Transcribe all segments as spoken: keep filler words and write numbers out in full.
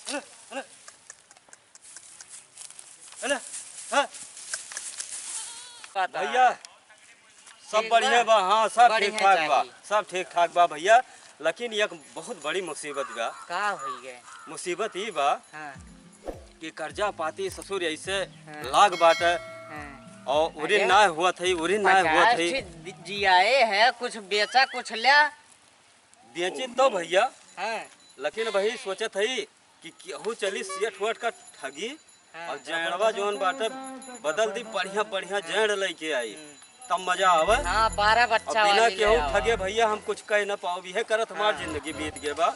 अरे, अरे, हाँ। पता भैया, सब ठीक बढ़िया बा? बा, हाँ, सब बढ़िया ठीक ठाक बा, चाहिए। सब ठीक ठाक बा भैया। लेकिन एक बहुत बड़ी मुसीबत बा। का होई गए? मुसीबत ई बा हाँ। कि कर्जा पाती ससुर ऐसे हाँ। लाग बाटे हाँ। और उरिन अरे, ना हुआ थई, उरिन ना हुआ पचास थई। ठे दि-, जियाए है, कुछ बेचा, कुछ ल्या। बेची तो भैया, हाँ। लेकिन वही सोचत हई कि केहू चली सेठ वेठ का ठगी हाँ। और जैड़वा जौन बाटे बदल दी, बढ़िया बढ़िया हाँ। जैड़ लइके आई, हम्म। तब मजा आवे। हाँ, बारह बच्चा और बिना वाली केहू ले आओ। ठगे भैया हम कुछ कह ना पाओ, इहे करत हमार हाँ। जिंदगी बीत गए बा,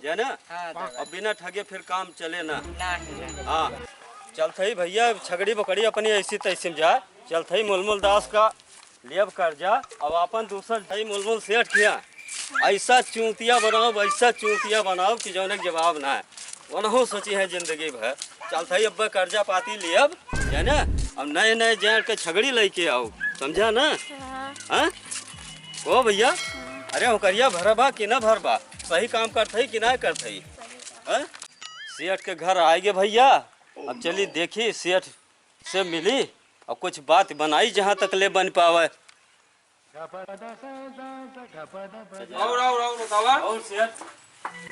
जाने? हाँ, दादा। और बिना ठगे फिर काम चले ना। नहीं, नहीं। हाँ, चलत हई भैया, छगड़ी बकड़ी अपनी ऐसी तैसी में जा, चलत हई मुलमुल दास का लेब कर्जा, अब आपन दूसर जाई मुलमुल सेठ किया। ऐसा चूतिया बनाओ, ऐसा चूतिया बनाओ कि जौने के जवाब ना है। वनहु सोची है जिंदगी भर। चलत हई अब्बे कर्जा पाती लेब, है ना? अब नए नए जैड़ के छगड़ी लइके आओ, समझा ना? हाँ। हाँ? ओ भैया, हाँ। अरे ओकरिया भरबा कि ना भरबा? सही काम करत हई कि ना करत हई? सही काम। हाँ? सेठ के घर आएगे भैया, अब चली देखी सेठ से मिली और कुछ बात बनाई जहाँ तक ले बन पावे। और, और, और बतावा? और सेठ?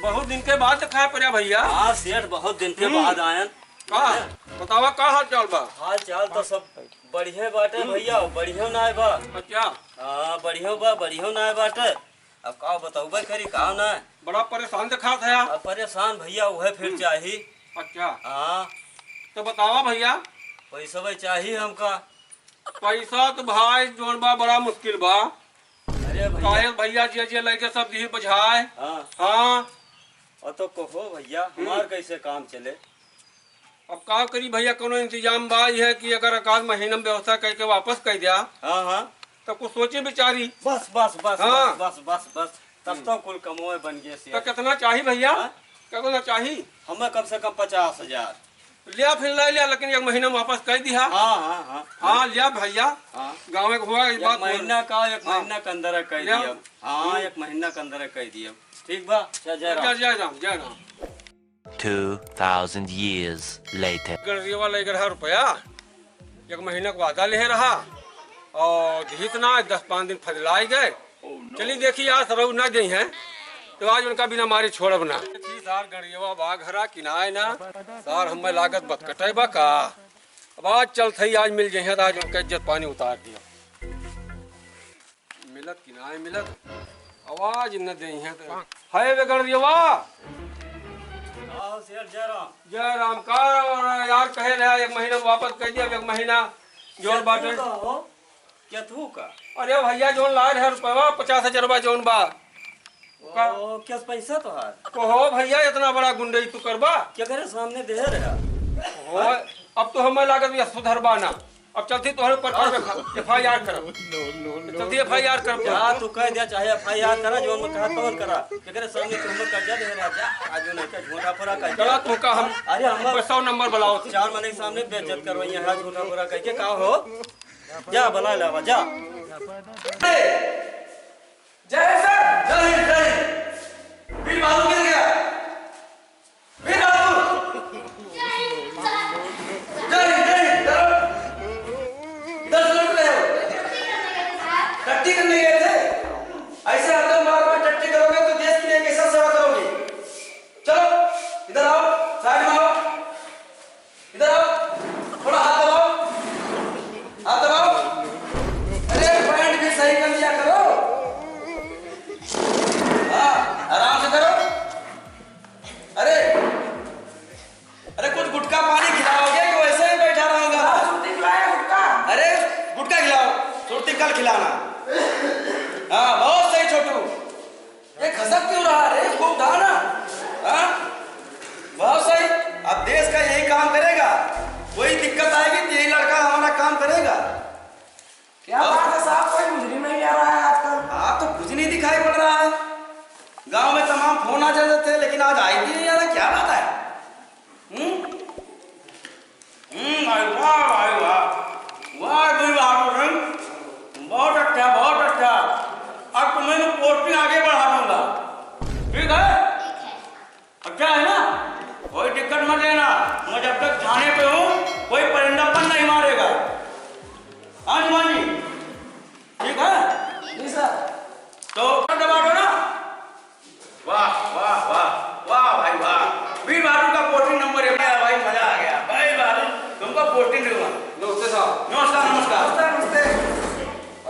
बहुत दिन के बाद दिखाई पड़ा भैया। हाँ सेठ, बहुत दिन के हम्म। बाद आयन। का? बतावा का हाल चाल बा? हाल चाल तो सब बढ़िया बाटे हम्म। भैया, बढ़िया ना बा। अच्छा। हाँ बढ़िया बा, बढ़िया ना बाटे। अब का बताऊबे करी, का ना। बड़ा परेशान दिखात है। अब परेशान भैया उहे फिर हम्म। चाही। अच्छा। हाँ। तो बतावा भैया। पैसा भाई चाही हमका। पैसा तो भाई जौन बा बड़ा मुश्किल बा। अरे भैया। काहे भैया जे जे लइके सब दिही बुझाए। हाँ। हाँ। और तो कहो भैया, हम्म। हमार कैसे काम चले? अब का करी भैया, कोनो इंतजाम बा, ई है कि अगर एक आध महीना में व्यवस्था करके वापस कर दिया, हाँ, हाँ। तो कुछ सोची विचारी। बस, बस, बस, हाँ। बस, बस, बस, बस। तब हम्म। तो कुल कमोए बन गए से। तो कितना चाही भैया? हाँ? कितना चाही? हमें कम से कम पचास हजार। लिया फिर ले लिया, लेकिन एक महीना में वापस कर दिया। हाँ, हाँ, हाँ। हाँ, लिया भैया। हाँ। गाँव में हुआ, एक एक बात बोल। महीना का, एक हाँ। महीना के अंदर कर लिया। दिया। हाँ, हम्म। एक महीना के अंदर कर दिया। ठीक बा? जय, जय राम। जय, जय राम, जय Ram. Two thousand years later. गणरियवा ले रहा रुपया, एक महीना का वादा ले रहा और दिहित ना, दस पाँच दिन फजलाई गए। चली देखी आज सरऊ ना गई हैं, तो आज उनका बिना मारे छोड़ब ना। देखी सार गणरियवा बा घरा कि ना आए ना, सार हमें लागत बतकटे बा का। अब आज चलत हई, आज मिल जइहें तो आज उनका इज्जत पानी उतार दिया। मिलत कि नाय मिलत, आवाज न देइहें तो। हाय बे गणरियवा। आओ सेठ जयराम। जयराम का यार कहे रहा एक महीना में वापस कर दिया, अब एक महीना जोर बाटे। केथू का हो? केथू का? अरे भैया जोन लाए रहे रुपया पचास हजार बा जोन बा। का? ओ, केस पैसा तोहार? कहो भैया, इतना बड़ा गुंडई तू करबा? केकरे सामने देहे रहा? हो, अब तो हमें लागत भैया सुधरबा ना। अब चलती तोहरे ऊपर करबे खा-, एफ आई आर करब। चलती एफ आई आर करब। जा, तू कह दिया, चाहे एफ आई आर करा, जो मैं कहा, तौन करा। केकरे सामने तू हमें कर्जा देहे रहा, जा, आज नहीं का झूठा पूरा कर चला, तू का हम अरे, हम सौ नंबर बुलाओ। चार मने के सामने बेइज्जत करवाई है, झूठा पूरा करके, का हो? जा, बुला लावा, जा। जय हिंद सर। जय हिंद, जय हिंद। वीर बहादुर गिर गया। वीर बहादुर। जय हिंद सर। जय हिंद, जय हिंद। इधर से लौट रहे हो? टट्टी करने गए थे। ऐसे हरदम बार बार टट्टी करोगे तो देश के लिए कैसा सेवा करोगे? चलो, इधर आओ, साइड में आओ। इधर आओ, थोड़ा हाथ दबाओ, हाथ दबाओ। अरे, पैंट भी सही कर लिया करो। हाँ, आराम से करो। अरे, अरे, कुछ गुटखा पानी खिलाओगे कि वैसे ही बैठा रहूंगा? हाँ, सुरती खिलाए गुटखा। अरे, गुटखा खिलाओ, सुरती कल खिलाना। हाँ, बहुत सही छोटू। ये खसक क्यों रहा रे? इसको उठा ना। हाँ? बहुत सही। अब देश का यही काम करेगा। कोई दिक्कत आएगी तो यही लड़का हमारा काम करेगा। क्या बात है साहब, कोई थे, लेकिन आज आई भी नहीं यार, क्या बात है? हम्म? हम्म, भाई, वाह, भाई, वाह। वाह, भाई, वाह, बहुत अच्छा, बहुत अच्छा। अब तुम्हें मैं posting आगे बढ़ा दूंगा। ठीक है? अच्छा है ना? कोई दिक्कत मत लेना। मैं जब तक थाने पे हूँ, कोई परिंदा पर नहीं मारेगा। हाँ, जुमान जी? ठीक है? जी, सर। तो दबा दो ना। वाह, वाह, वाह, वाह भाई, वाह। वीर बहादुर का posting number एक है भाई, मजा आ गया। भाई बहादुर, तुमको posting दूंगा। नमस्ते साहब। नमस्कार, नमस्कार। नमस्ते, नमस्ते।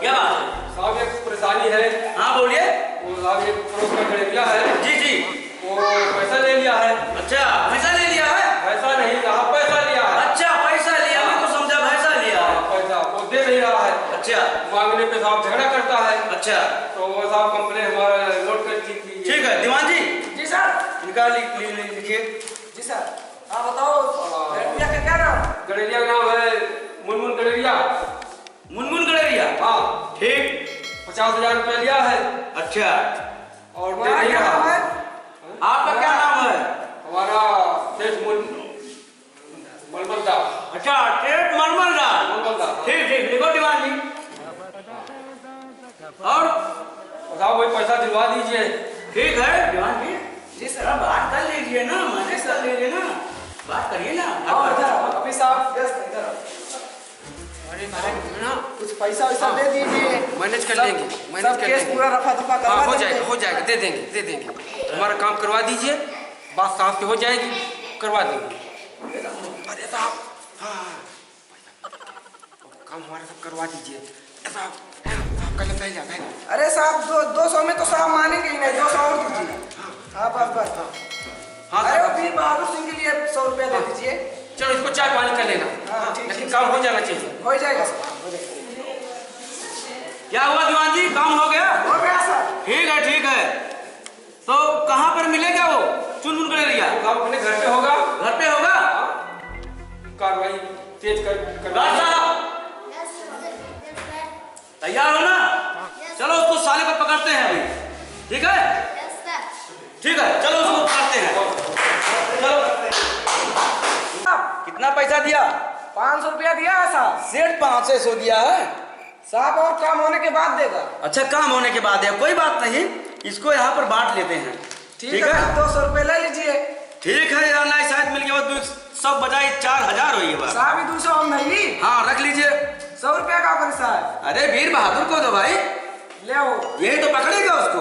क्या बात है? साहब, एक परेशानी है। हाँ, बोलिए। वो साहब, एक पड़ोस का गड़ेरिया है। जी, जी। वो पैसा ले लिया है। अच्छा, पैसा ले लिया है? पैसा नहीं, साहब, पैसा लिया है। अच्छा, पैसा लिया, मैं तो समझा भैंसा लिया है। हाँ, पैसा, वो दे नहीं रहा है। अच्छा। मांगने पे साहब झगड़ा करता है। अच्छा। तो वो साहब complain हमारा note कर ली थी। ठीक है, दीवान जी। जी सर। इनका लिख, लिख, लिख, लिखिए। जी सर। हाँ, बताओ, हाँ। गड़ेरिया का क्या नाम? गड़ेरिया का नाम है मुनमुन गड़ेरिया। मुनमुन गड़ेरिया? हाँ। ठीक। पचास हजार रुपया लिया है। अच्छा। और दे तुम्हारा नहीं क्या रहा। नाम है? आपका क्या नाम है? हमारा सेठ मुन-, मलमल दास। अच्छा, सेठ मलमल दास। मलमल दास। ठीक, ठीक, लिखो दीवान जी। और? और साहब, वही पैसा दिलवा दीजिए। ठीक है, दीवान जी। जी सर। थोड़ा बात कर लीजिए ना, manage कर लीजिए ना, बात करिए ना। और इधर आओ, अभी साहब व्यस्त हैं, इधर आओ। अरे, अरे, ना। कुछ पैसा वैसा हाँ। दे दीजिए। Manage कर सब, लेंगे, manage सब कर case लेंगे। पूरा रफा दफा करवा हाँ, हो देंगे। जाएगा, हो जाएगा, दे देंगे, दे देंगे। हमारा काम करवा दीजिए, बात साहब से हो जाएगी, करवा देंगे। अरे साहब, हाँ, हाँ। काम हमारा सब करवा दीजिए। साहब, साहब, कल पहले आ, पहले। अरे साहब, दो, दो सौ में तो साहब मानेंगे ही नहीं, दो सौ और दीजिए। हाँ, बस, बस। हाँ, अरे, सर। वो वीर बहादुर सिंह के लिए सौ रुपया दे हाँ। दीजिए। चलो, इसको चाय पानी कर लेना। हाँ, ठीक, लेकिन ठीक। काम हो जाना चाहिए। हो जाएगा सर, हो जाएगा। क्या हुआ दीवान जी, काम हो गया? हो गया सर। ठीक है, ठीक है। तो कहाँ पर मिलेगा वो चुनमुन गड़ेरिया? वो अपने घर पे होगा। घर पे होगा? हाँ। कार्रवाई तेज कर, कर डॉक्टर साहब, तैयार हो ना? चलो, उसको साले को पकड़ते हैं अभी, ठीक है? ठीक है, चलो, उसको पकड़ते हैं। चलो। कितना पैसा दिया? पाँच सौ रुपया दिया है साहब। सेठ पाँच सौ दिया है? साहब, और काम होने के बाद देगा। अच्छा, काम होने के बाद है, कोई बात नहीं, इसको यहाँ पर बांट लेते हैं। ठीक ठीक है, है? दो सौ रुपये ले लीजिए। ठीक है यार, नाई साहब मिल गया, वो दो सौ बजाय चार हजार हुई है बात। साहब, ये दो सौ हम नहीं। हाँ, रख लीजिए। सौ रुपया का करी साहब। अरे, वीर बहादुर को दो भाई। ले आओ। यही तो पकड़ेगा उसको।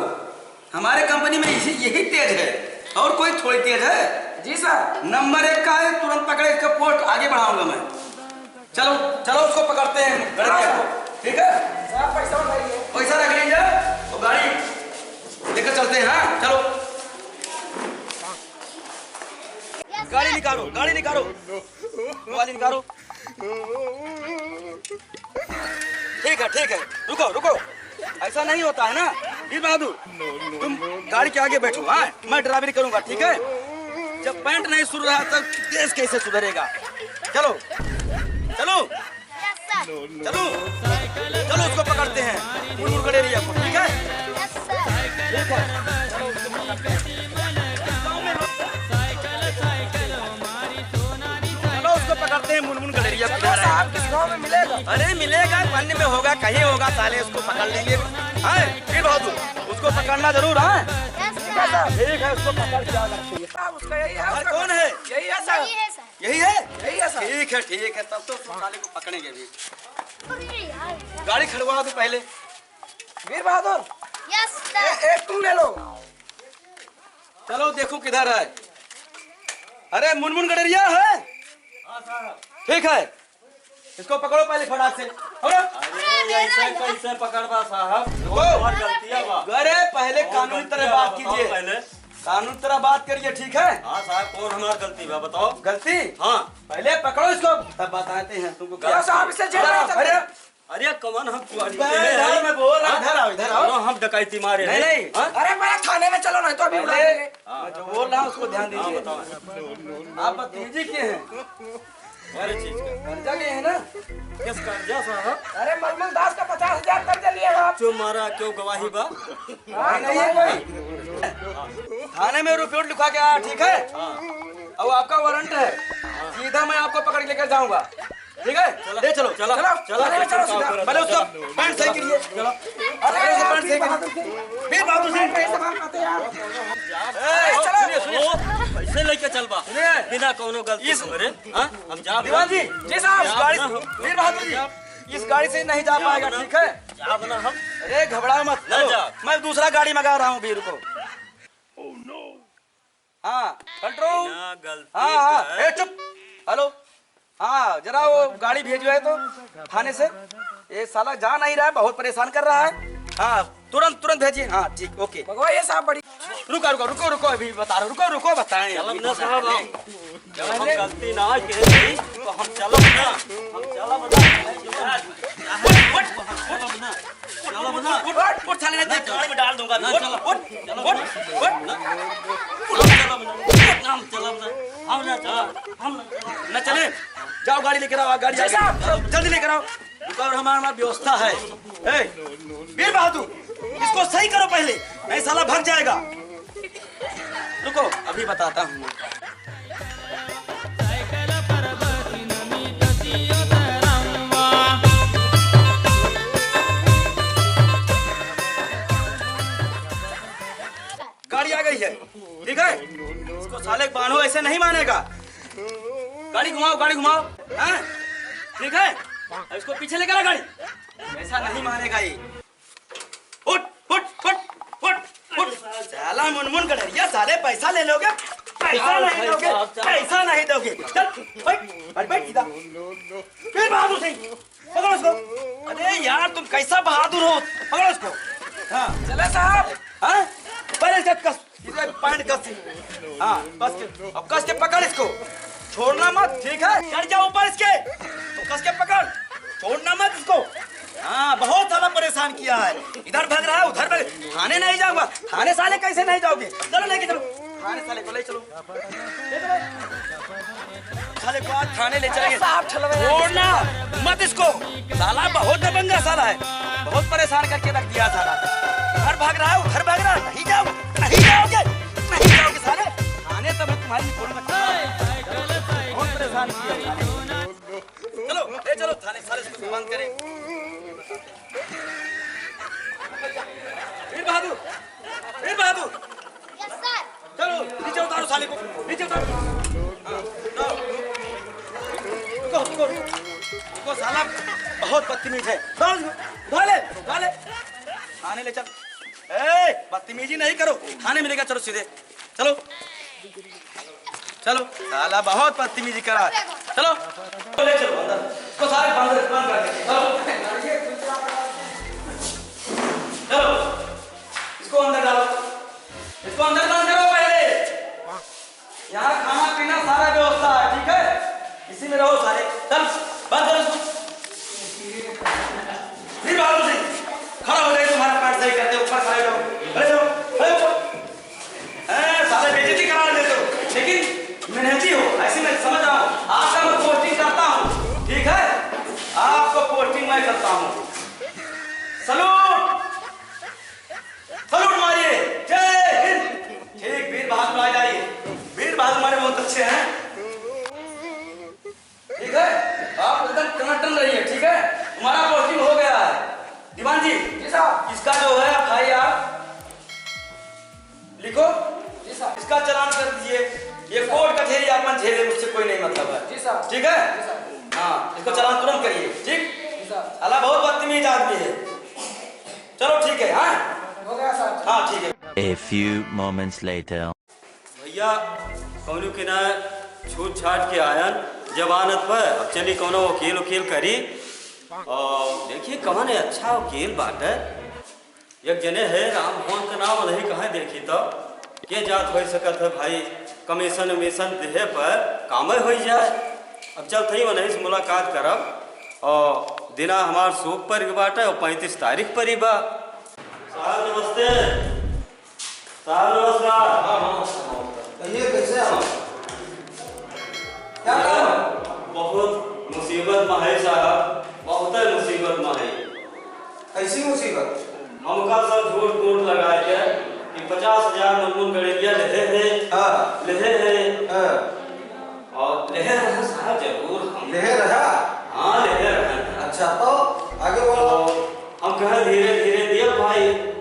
हमारे कंपनी में इसी, यही तेज है, और कोई थोड़ी तेज है। जी सर। नंबर एक का है, तुरंत पकड़े, इसका पोस्ट आगे बढ़ाऊंगा मैं। चलो, चलो, उसको पकड़ते हैं, गड़ेरिया को। ठीक है? साहब, पैसा उठाइए। पैसा रख लीजिए, वो गाड़ी लेकर चलते हैं। हाँ, चलो। गाड़ी निकालो, गाड़ी निकालो, गाड़ी निकालो। ठीक है, ठीक है, रुको, रुको। ऐसा नहीं होता है ना, वीर बहादुर। तुम गाड़ी के आगे बैठो, हाँ? मैं ड्राइवरी करूंगा, ठीक है? जब पैंट नहीं सुधर रहा, तब देश कैसे सुधरेगा? चलो, चलो, चलो, चलो, उसको पकड़ते हैं, मुनमुन गड़ेरिया को, ठीक है? ठीक है, चलो, उसको पकड़ते हैं। चलो, उसको पकड़ते हैं, मुनमुन गड़ेरिया को। चलो साहब, किस गाँव में मिलेगा? अरे, मिलेगा, वन में होगा, कहीं होगा, साले, उसको पकड़ लेंगे। हाँ, वीर बहादुर, उसको पकड़ना जरूर, हाँ? ठीक है साहब। ठीक है, उसको पकड़ के आना चाहिए। साहब, उसका यही है, घर उसका कौन है? यही है सर। यही है सर। यही है? यही है सर। ठीक है, ठीक है, तब तो उसको साले को पकड़ेंगे भी। अरे यार। गाड़ी खड़वा दो पहले। वीर बहादुर। Yes sir. ए, एक तुम ले लो। चलो देखो किधर है। अरे मुनमुन गड़ेरिया है? हाँ साहब। ठीक है, इसको पकड़ो पहले फटाक से। पकड़ो। अरे, ऐसे कैसे पकड़बा साहब? रुको। और गलतियाँ बा। अरे पहले और कानूनी गलतियाँ तरह बा, बात बताओ कीजिए। पहले। कानूनी तरह बात करिए, ठीक है? हाँ साहब, कौन हमार गलती बा, बताओ। गलती? हाँ। पहले पकड़ो इसको, तब बताते हैं तुमको क्या। साहब, इससे जेल में अरे, अरे कमन हम चोरी बे, किए इधर हैं? मैं बोल रहा, हाँ? इधर आओ, इधर आओ। कमन हम डकैती मारे नहीं, हैं? नहीं। हाँ? अरे, मेरा थाने में चलो, नहीं तो अभी पहले बुला लेंगे। हाँ, जो बोल रहा हूँ, उसको ध्यान हाँ, दीजिए। बताओ। आप बदतमीजी किए हैं। अरे, चीज का। कर्जा लिए हैं ना? किस कर्जा, साहब? अरे, मलमल दास का पचास हजार कर्जा लिया है। जो मारा, क्यों गवाही बा? हाँ, नहीं है कोई। थाने में रिपोर्ट लिखा के आया, ठीक है? हाँ। और आपका वारंट है, सीधा मैं आपको पकड़ के लेकर जाऊंगा, ठीक है? चलो, ले चलो, चलो, चलो, चलो, अरे, चलो, चलो, सीधा। चलो, पहले उसका चलो। पैंट सही करिए। चलो। अरे, अरे, पैंट सही करिए। फिर बाबू से। पैसे मांग खाते यार। ए, चलो। सुनिए, सुनिए। पैसे लेके चल बा। सुनिए। बिना कौनो गलती इस के, अरे, हाँ? हम जाब दीवान जी, जी साहब, इस गाड़ी से, वीर बहादुर जी, इस गाड़ी से नहीं जा पाएगा, ठीक है? जाब ना हम। अरे, घबराओ मत, ना हेलो, जा। मैं दूसरा गाड़ी मंगा रहा हूँ वीर को। हाँ, कंट्रोल। बिना गलती हाँ, हाँ, के। ए, चुप। हेलो, हाँ, जरा वो गाड़ी भेजवाए तो थाने से। ये साला जा नहीं रहा है, बहुत परेशान कर रहा है। हाँ, तुरंत, तुरंत भेजिए। हाँ, ठीक, ओके। भगवा ये साहब बड़ी रुको, रुको, रुको, रुको, अभी बता रहा हूँ, रुको, रुको, बताएं। चलब ना साहब, हम, जब हम गलती ना किए रही, तो हम चलब ना, हम चलब ना। उठ, उठ, उठ, चलब ना, चलब ना। उठ, उठ, उठ, साले, ना, गाड़ी में डाल दूंगा। ना, उठ, चलब। उठ, चलब उठ, ना। उठ। हम चलब ना, हम चलब ना, हम ना चलब, हम ना चलब। ना चले, जाओ गाड़ी लेकर आओ, गाड़ी आ गई। जल्दी लेकर आओ। रुको, और हमारे, हमारी व्यवस्था है। ए, वीर बहादुर, इसको सही करो पहले, नहीं साला भाग जाएगा। रुको, अभी बताता हूँ। गाड़ी आ गई है, ठीक है? इसको साले को बांधो, ऐसे नहीं मानेगा। गाड़ी घुमाओ, गाड़ी घुमाओ, हाँ? ठीक है? अब इसको पीछे लेकर आ गाड़ी। ऐसा नहीं मानेगा ये। उठ, उठ, उठ, उठ, उठ। साला मुनमुन गडरिया, साले पैसा ले लोगे? पैसा नहीं दोगे, पैसा नहीं दोगे। चल, बैठ, बैठ, बैठ सीधा। फिर बहादुर सिंह, पकड़ो इसको। अरे यार, तुम कैसा बहादुर हो? पकड़ो इसको। हाँ। चले साहब। हाँ? पहले इसका कस, इधर पैंट कस। हाँ, कस के, अब कस के पकड़ इसको। छोड़ना मत, ठीक है? चढ़ जा ऊपर इसके। कस के पकड़। छोड़ना मत इसको। हाँ, बहुत साला परेशान किया है। इधर भाग रहा है, उधर भाग, थाने नहीं जाऊंगा। थाने साले कैसे नहीं जाओगे? चलो लेके चलो। थाने साले को ले चलो। साले को आज थाने ले चलेंगे। साहब, चलो भैया। छोड़ना मत इसको, साला बहुत दबंगा साला है, बहुत परेशान करके रख दिया साला। घर भाग रहा है, उधर भाग रहा है, नहीं जाओगे, नहीं जाओगे, नहीं जाओगे साले। थाने तो मैं तुम्हारी छोड़ूंगा। बहुत परेशान किया साले। चलो, ले चलो थाने, साले इसको बंद करें। वीर बहादुर, वीर बहादुर। Yes sir. चलो, नीचे उतारो साले को, नीचे उतारो। हाँ, उठाओ। रुको, रुको, रुको। रुको, साला बहुत बदतमीज है। उठाओ इसको, उठा ले, उठा ले। थाने ले चल। ए, बदतमीजी नहीं करो, थाने में लेकर चलो सीधे। चलो, चलो, साला बहुत बदतमीजी करा। चलो, ले चलो अंदर। इसको सारे बंद, बंद कर दे। चलो, चलो, इसको अंदर डालो, इसको अंदर बंद करो पहले। यहाँ खाना पीना सारा व्यवस्था है, ठीक है? इसी में रहो सारे। चल, बंद करो इसको। फिर बाबू जी, खड़ा हो जाइए, तुम्हारा पैंट सही करते, ऊपर खड़े हो जाओ, खड़े हो जाओ, खड़े हो जाओ। हैं, सारे बेइज्जती करा लेते हो, लेकिन मेहनती हो, ऐसे मैं समझ रहा हूँ। आपका मैं पोस्टिंग करता हूँ, ठीक है, आपको पोस्टिंग मैं करता हूँ। सलूट, सलूट मारिए। जय हिंद। ठीक, वीर बहादुर आ जाइए। वीर बहादुर हमारे बहुत अच्छे हैं। ठीक है, आप एकदम टनाटन रहिए, ठीक है? तुम्हारा पोस्टिंग हो गया है। दीवान जी, जी साहब। इसका जो है एफ आई आर लिखो, जी साहब। इसका चालान कर दीजिए। ये कोर्ट कचहरी अपन झेले, उससे कोई नहीं मतलब है। जी साहब। ठीक है? जी साहब। हाँ, इसको चालान तुरंत करिए, ठीक? जी साहब। साला बहुत बदतमीज आदमी है। चलो ठीक है, हाँ? हो गया साहब। हाँ, ठीक है। A few moments later. भैया, कौनो के ना छूट छाट के आयन जमानत पर, अब चली कौनो वकील उकील करी। और देखिए कौन है अच्छा वकील बाटे। एक जने है राम भवन के नाम, नहीं कहे देखी तो के जात हो सकत है भाई, कमीशन उमीशन देहे पर कामे हो जाए। अब चलत ही वनही से मुलाकात करब। और दिना हमार सूप पर बाटे और पैंतीस तारीख पर ही बा। साहब नमस्ते। साहब नमस्कार। हाँ, नमस्कार, नमस्कार। कहिए, कैसे हैं आप? क्या काम है? बहुत मुसीबत में है साहब, बहुत मुसीबत में है। कैसी मुसीबत? हमका सब झूठ मूठ लगा के कि पचास हजार मुनमुन गड़ेरिया लेहे है, हाँ। लेहे है। हाँ। और लेहे रहे साहब, जरूर हम लेहे रहा? हाँ, लेहे रहे। अच्छा, तो आगे बोलो। तो हम कहे धीरे धीरे दिया भाई।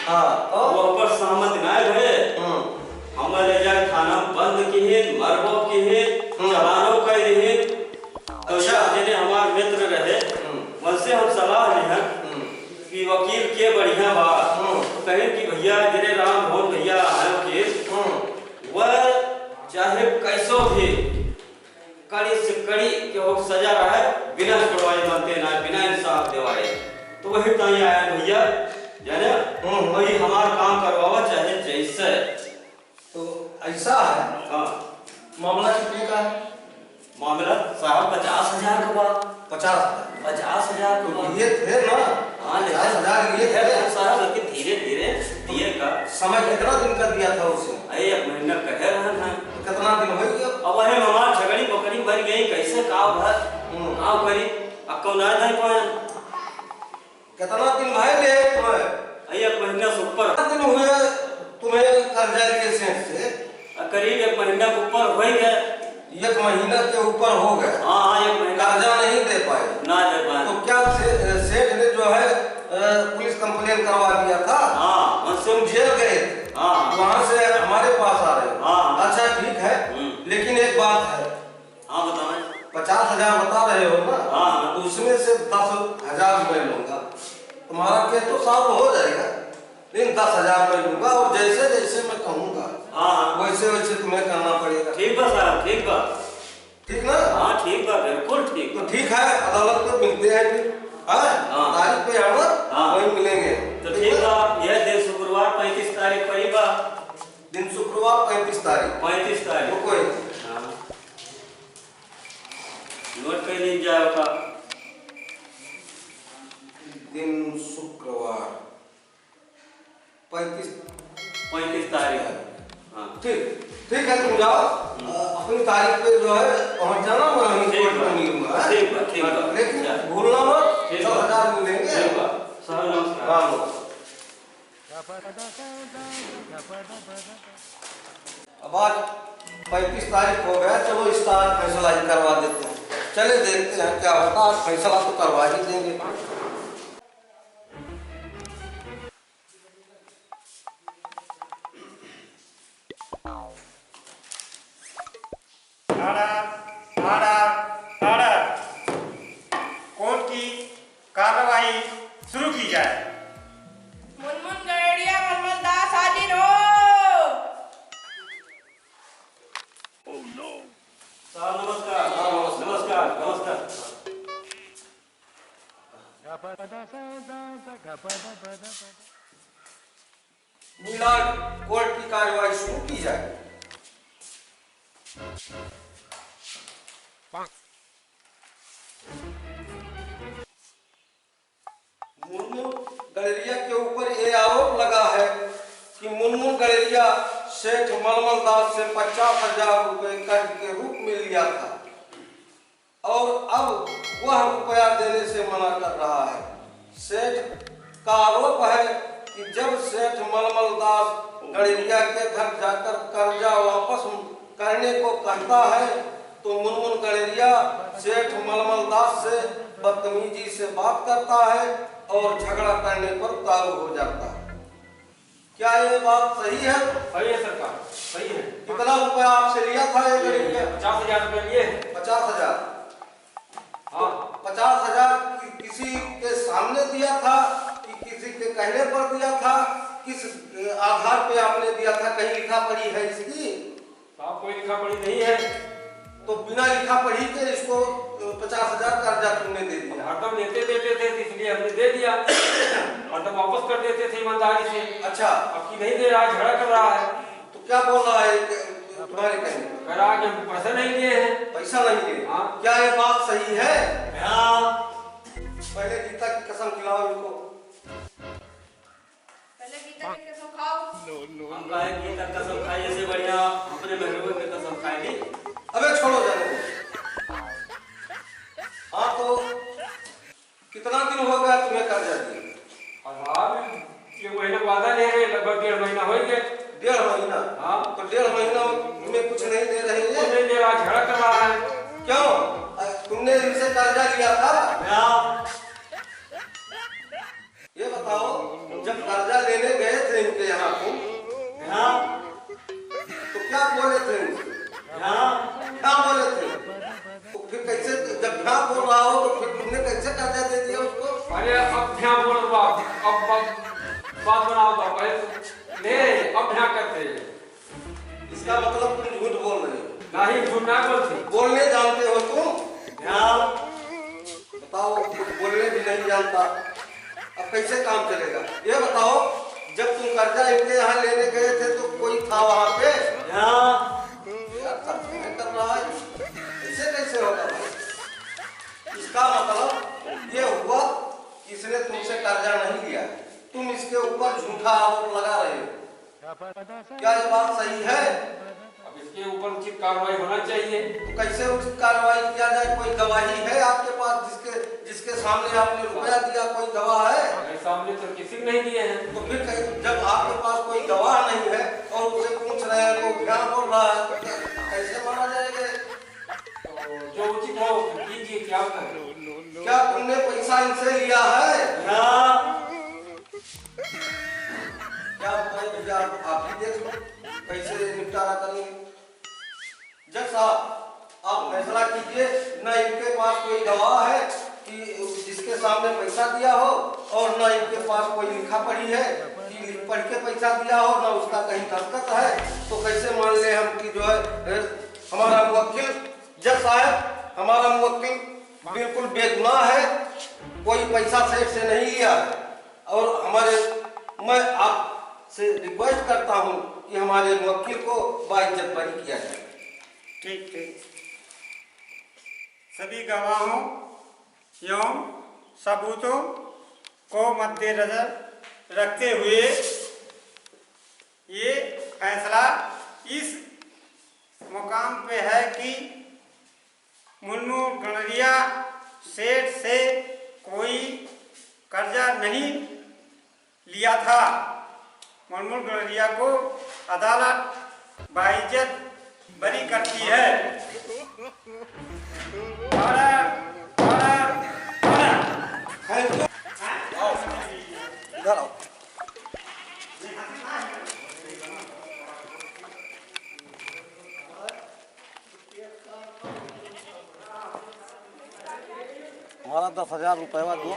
हाँ, तो? वो पर सहमत ना भए। हम्म। हम ले जाके थाना में बंद किहे, मरबो किहे, हम्म। चालानो कर दिहे। तो अच्छा। ये जेने हमार मित्र रहे, हम्म। उनसे हम सलाह लिहन हम्म। कि वकील के बढ़िया बा। हम्म। तो कहे कि भैया, जेने राम मोहन भैया हैं वकील, हम्म। वह चाहे कैसो भी कड़ी से कड़ी के हो सजा रहे, बिना छुड़वाए मनते ना, बिना इंसाफ देवाए। तो वही ताई आया भैया, जाने, हम्म। वही हमार काम करवावा चाहे जैसे। तो ऐसा है, हाँ। मामला कितने का है? मामला साहब पचास हजार का बा। पचास हजार? पचास हजार का तो बा। ये थे ना? हाँ, लेकिन पचास हजार ये ये थे। तो साहब, लेकिन धीरे धीरे दिए का। समय कितना दिन का दिया था उसे? अरे, एक महीना कहे रहन है। तो कितना दिन हो गया? अब वही हमार झगड़ी पकड़ी भर गई, कैसे काव भर, हम्म। काव करी, अब कौन आ जाए पाए? कितना दिन भए ले तुम्हें? अरे, एक महीना से ऊपर। कितना दिन हुए तुम्हें कर्जा लिए सेठ से? आ, करीब एक महीना के ऊपर हो ही गए। एक महीना के ऊपर हो गए। हाँ, हाँ, एक महीना। कर्जा नहीं दे पाए। ना दे पाए। तो क्या से-, सेठ ने जो है, अ, पुलिस कंप्लेन करवा दिया था? हाँ, वहाँ से तुम जेल गए थे। हाँ, हाँ। वहाँ से हमारे पास आ रहे हो। हाँ, हाँ। अच्छा, ठीक है। हम्म। लेकिन एक बात है, हाँ, बताएं। पचास हजार बता रहे हो ना? हाँ, हाँ। तो उसमें से दस हजार मैं लूंगा। तुम्हारा केस तो सॉल्व हो जाएगा, लेकिन दस हजार मैं लूंगा और जैसे जैसे मैं कहूंगा, हाँ, हाँ। वैसे वैसे तुम्हें करना पड़ेगा। ठीक बा साहब, ठीक बा। ठीक ना? हाँ, ठीक बा, बिल्कुल ठीक तो बा। ठीक है, अदालत में मिलते हैं फिर। हाँ? हाँ। तारीख पे आना, हाँ। वहीं मिलेंगे। तो ठीक ठीक है? बा, यह दिन शुक्रवार पैंतीस तारीख पड़ी बा। दिन शुक्रवार पैंतीस तारीख। पैंतीस तारीख। रुको एक। हाँ। नोट कर लीन जाए ओका। दिन शुक्रवार, पैंतीस। पैंतीस तारीख। हाँ। ठीक, ठीक है, तुम जाओ। हम्म। अ, अपनी तारीख पे जो है पहुंच जाना, मैं वहीं ठीक कोर्ट बा। में मिलूंगा, हैं? ठीक बा, ठीक बा। लेकिन अच्छा। भूलना मत, ठीक बा। दस हजार मिलेंगे। ठीक बा। साहब, नमस्कार। हाँ, नमस्कार। अब आज पैंतीस तारीख हो गया, चलो इस तारीख फैसला ही करवा देते हैं। चले देखते हैं क्या होता है, आज फैसला तो करवा ही देंगे। Order, order, order। कोर्ट की कार्यवाही शुरू की जाए। मुनमुन गड़ेरिया, मलमल दास हाजिर हो। साहब नमस्कार। हाँ, नमस्कार। नमस्कार, नमस्कार। मिलाड कोर्ट की कार्यवाही शुरू की जाए। मुनमुन गड़ेरिया के ऊपर ये आरोप लगा है कि मुनमुन गड़ेरिया सेठ मलमल दास से पचास हजार रुपए कर्ज के रूप में लिया था। और अब वह रुपया देने से मना कर रहा है। सेठ का आरोप है कि जब सेठ मलमल दास गड़ेरिया के घर जाकर कर्जा वापस करने को कहता है, तो मुनमुन गड़ेरिया सेठ मलमल दास से बदतमीजी से बात करता है और झगड़ा करने पर उतारू हो जाता है। क्या ये बात सही है? सही है सरकार, सही है। कितना रुपया आपसे लिया था ये ये गरीब का? पचास हजार रुपये लिए हैं। पचास हजार? हाँ। पचास हजार कि-, किसी के सामने दिया था कि किसी के कहने पर दिया था? किस, अ, आधार पे आपने दिया था? कहीं लिखा पढ़ी है इसकी? साहब, कोई लिखा पढ़ी नहीं है। तो बिना लिखा पढ़ी के इसको, अ, पचास हजार कर्जा तुमने दे दिया? हरदम लेते देते थे, इसलिए हमने दे दिया। हरदम वापस कर देते थे ईमानदारी से। अच्छा। अब की नहीं दे रहा है, झगड़ा कर रहा है। तो क्या बोल रहा है कि तुम्हारे कहने पर? कह रहा है कि हम पैसा नहीं लिए हैं। पैसा नहीं लिए? हाँ। क्या ये बात सही है? हाँ। पहले गीता की कसम खिलाओ इनको। पहले गीता की कसम खाओ। हम काहे गीता की कसम खाई, इससे बढ़िया अपने मेहरबून की कसम खाई ली। अबे छोड़ो जाने दो। हाँ तो कितना दिन हो गया तुम्हें कर्जा दिए? ज्यादा ले रहे, लगभग डेढ़ महीना हो ही गया। डेढ़ महीना? हाँ। तो डेढ़ महीना में कुछ नहीं दे रहे हैं? कुछ नहीं दे रहा, झगड़ा कर रहा है। क्यों? अ, तुमने इनसे कर्जा लिया था? हाँ। ये बताओ, जब कर्जा लेने गए थे इनके यहाँ तुम, हाँ। तो क्या बोले थे उनसे? हाँ। क्या बोले थे? तो फिर कैसे, जब भ्याँ बोल रहा हो, तो फिर तुमने कैसे कर्जा दे दिया उसको? अरे, अब भ्याँ बोल रहा, अब, अब बात बनाओ, बाप, पहले तो ले, अब भ्याँ करते हैं। इसका मतलब तुम झूठ बोल रहे हो। नहीं, झूठ ना बोलते। बोलने जानते हो तुम? भ्याँ। बताओ, कुछ बोलने भी नहीं जानता, अब कैसे काम चलेगा? ये बताओ, जब तुम कर्जा इनके यहाँ लेने गए थे तो कोई था वहाँ पे? हाँ। यार, तर्क नहीं कर रहा है, ऐसे कैसे होगा भाई? इसका मतलब ये हुआ कि इसने तुमसे कर्जा नहीं लिया, तुम इसके ऊपर झूठा आरोप लगा रहे हो। क्या ये बात सही है? अब इसके ऊपर उचित कार्रवाई होना चाहिए। तो कैसे उचित कार्रवाई किया जाए? कोई गवाही है आपके पास जिसके, जिसके सामने आपने रुपया दिया, कोई गवाह है? मेरे सामने तो किसी ने नहीं दिए हैं। तो फिर कहीं, जब आपके पास कोई गवाह नहीं है और उसे पूछ रहे हैं, वो भ्याँ बोल रहा है, तो क्या, कैसे माना जाएगा? तो जो उचित हो कीजिए, क्या करें? क्या तुमने पैसा इनसे लिया है? हाँ। क्या बताएं भैया, आप, आप ही देख लो कैसे निपटारा करेंगे। जज साहब, आप फैसला कीजिए, ना इनके पास कोई गवाह है कि जिसके सामने पैसा दिया हो, और ना इनके पास कोई लिखा पढ़ी है कि लिख पढ़ के पैसा दिया हो, ना उसका कहीं दस्तखत है, तो कैसे मान ले हम कि जो है, ए, हमारा मुवक्किल, जज साहब, हमारा मुवक्किल बिल्कुल बेगुनाह है, कोई पैसा सेठ से नहीं लिया है। और हमारे, मैं आपसे रिक्वेस्ट करता हूँ कि हमारे मुवक्किल को बाइज्जत बरी किया जाए। ठीक, ठीक। सभी गवाहों एवं सबूतों को मद्देनजर रखते हुए ये फैसला इस मुकाम पे है कि मुनमुन गणरिया सेठ से कोई कर्जा नहीं लिया था। मुनमुन गणरिया को अदालत बाइज्जत बरी करती है। Order, order, order। इधर आओ। हमारा दस हजार रुपया दो।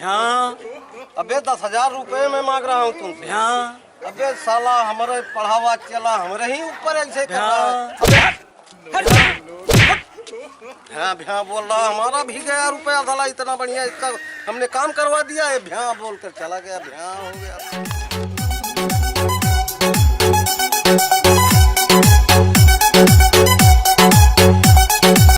हाँ। अबे, दस हजार रुपये मैं मांग रहा हूँ तुमसे। हाँ। अबे साला, हमारे पढ़ावा चला, हमरे ही ऊपर ऐसे कर रहा है। हाँ। अबे, हट, हट, हट। भ्याँ, भ्याँ बोल रहा, हमारा भी गया रुपया साला, इतना बढ़िया इसका हमने काम करवा दिया है, भ्याँ बोल कर चला गया, भ्याँ हो गया।